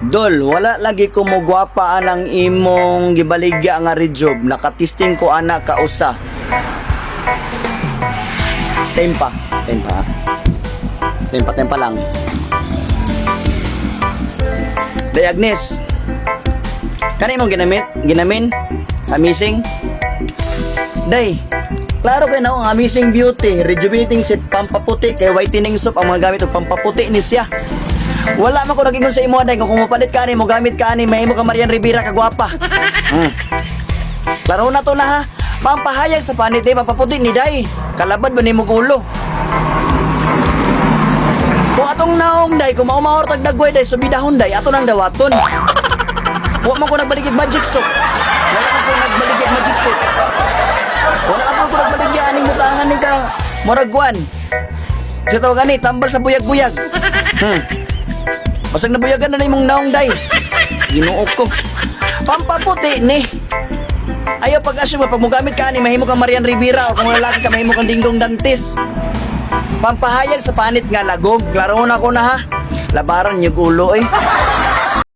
Dol, wala lagi ko mo gwapa anang imong gibaligya nga rejob. Nakatisting ko ana kausa. Tempa, tempa. Tempa, tempa lang. Day Agnes. Kani imong ginamit? Ginamin? Amazing? Day, klaro kay na ang Amazing Beauty, rejuvenating set, pampaputi, kay whitening soap ang mga gamit og pampaputi ni siya. Wala man ko nagingon sa imo, day, kung mupalit ka ani, mo gamit ka ani, mahimo ka Marian Rivera kagwapa. Klaro na to na ha. Pampahayag sa panit eh, pampaputi ni day. Kalabad ba nimo ulo? Kung atong naong day, kung maumaor tag dagway day, subidahon day, ato nang dawaton. Wa man ko nagbaligid magic soap. Wala man ko nagbaligid magic soap. Wala man ko nagbaligya aning butangan ni ka murag kuan. Sa tawag ani, tambal sa buyag-buyag. Basag nabuyagan na imong naong day. Ginoo ko. Pampaputi ni. Ayaw pag-assume pag mogamit ka ani mahimo kang Marian Rivera o kung lalaki ka mahimo kang Dingdong Dantes. Pampahayag sa panit nga lagom. Klaro na ko na ha. Labaran yung ulo eh.